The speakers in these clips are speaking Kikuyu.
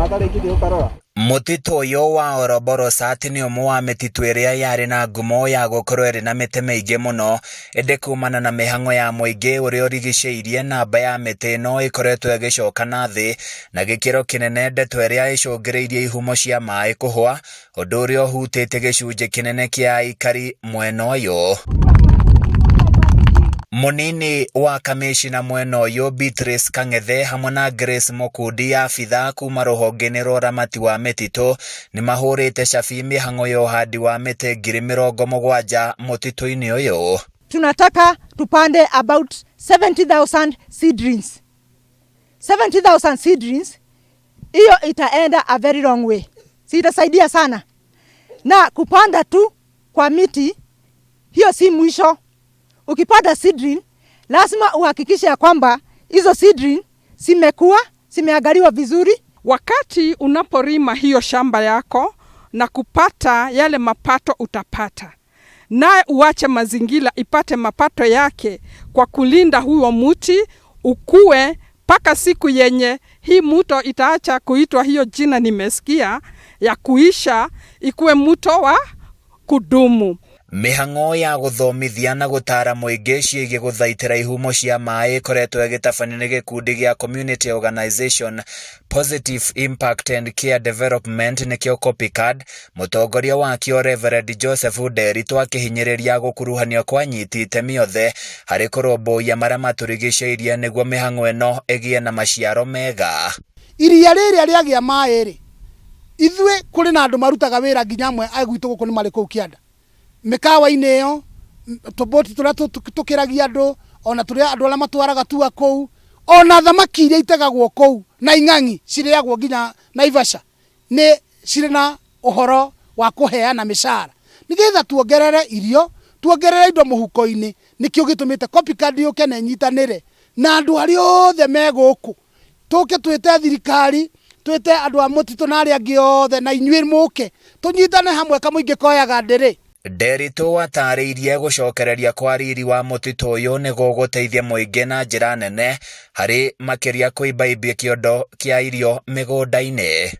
Hatarĩ kĩndĩ ũkarora. Mũtitũ ũyũ wa Oroborosat nĩ ũmwe wa mĩtitũ ĩrĩa yarĩ na ngumo ya gũkorwo ĩrĩ na mĩtĩ mĩingĩ mũno, ĩndĩ kumana na mĩhang'o ya mũingĩ ũrĩa ũrigicĩirie, namba ya mĩtĩ ĩno ĩkoretwo ĩgĩcoka na thĩ na gĩkĩro kĩnene, ndeto ĩrĩa ĩcũngĩrĩirie ihumo cia maĩ kũhũa, ũndũ ũrĩa ũhutĩtie gĩcunjĩ kĩnene kĩa aikari mwena ũyũ. Mũnini wa kamĩcina mwena ũyũ Beatrice Kang'ethe hamwe na Grace Mũkundi, abithaa kuma rũhonge-inĩ rwa ũramati wa mĩtitũ, nĩ mahũrĩte cabi mĩhang'o ya ũhandi wa mĩtĩ 70,000 mũtitũ-inĩ ũyũ. Tunataka tupande about 70,000 seedlings. 70,000 seedlings hiyo itaenda a very long way, si itasaidia sana. Na kupanda tu kwa miti hiyo si mwisho. Ukipanda seedling lazima uhakikishe ya kwamba hizo seedling zimekuwa zimeangaliwa vizuri. Wakati unaporima hiyo shamba yako na kupata yale mapato utapata, naye uache mazingira ipate mapato yake kwa kulinda huo muti ukue mpaka siku yenye hii mto itaacha kuitwa hiyo jina nimesikia ya kuisha, ikuwe mto wa kudumu. Mĩhang'o ya gũthomithia na gũtara mũingĩ ciĩgiĩ gũthaitĩra ihumo cia maĩ ĩkoretwo ĩgĩtabanio nĩ gĩkundi gĩa Community Organization Positive Impact and Care Development, nĩkĩo COPICAD, mũtongoria wakĩo Reverend Joseph Nderitu akĩhinyĩrĩria gũkuruhanio kwa anyiti itemi othe harĩ kũrũmbũiya marĩa matũrigicĩirie nĩguo mĩhang'o ĩno ĩgĩe na maciaro mega. Iria rĩrĩa rĩagĩa maĩ rĩ, ithuĩ kũrĩ na andũ marutaga wĩra, nginya amwe a gwitũ gũkũ nĩ marĩ kũu kĩanda mĩkawa-inĩ ĩyo, tũboti tũrĩa tũkĩragia andũ, ona tũrĩa andũ arĩa matwaraga tua kũu, ona thamaki iria itegagwo kũu na ing'ang'i cirĩagwo nginya Naivasha nĩ cirĩ na ũhoro wa kũheana mĩcara nĩgetha tuongerere irio, tuongerere indo mũhuko-inĩ. Nĩkĩo gĩtũmĩte COPICAD yũke na ĩnyitanĩre na andũ arĩa othe me gũkũ, tũke twĩte thirikari, twĩte andũ a mũtitũ na arĩa angĩ othe, na inyuĩ mũke tũnyitane hamwe. Kamũingĩ koyaga ndĩrĩ. Nderitu atarĩirie gũcokereria kwa riri wa mũtitũ ũyũ nĩ gũgũteithia mũingĩ na njĩra nene harĩ makĩria kũimbaimbia kĩondo kĩa irio mĩgũnda-inĩ.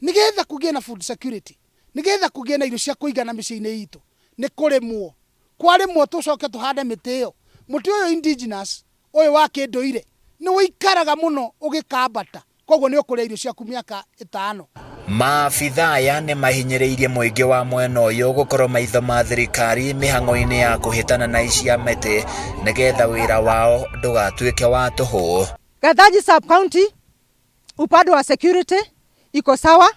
Nĩgetha kũgĩe na food security, nĩgetha kũgĩe na irio cia kũigana mĩciĩ-inĩ itũ, nĩ kũrĩmwo. Kwarĩmwo, tũcoke tũhande mĩtĩ ĩyo. Mũtĩ ũyũ indigenous ũyũ wa kĩndũire nĩ ũikaraga mũno ũgĩkambata, koguo nĩ ũkũrĩa irio ciaku mĩaka 5. Maabithaa aya nĩ mahinyĩrĩirie mũingĩ wa mwena ũyũ gũkorwo maitho ma thirikari mĩhang'o-inĩ ya kũhĩtana na ici a mĩtĩ nĩgetha wĩra wao ndũgatuĩke wa tũhũ. Gathaji sub county upande wa security iko sawa,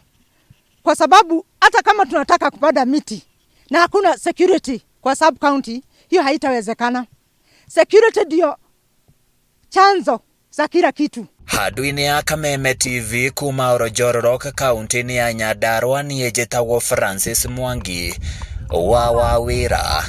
kwa sababu hata kama tunataka kupanda miti na hakuna security kwa sub county, hiyo haitawezekana. Security ndio chanzo za kila kitu. Handũ-inĩ ya Kameme TV kuma Oronjororok, kaunti-inĩ ya Nyandarua, niĩ njĩtagwo Francis Mwangi wa Wawĩra.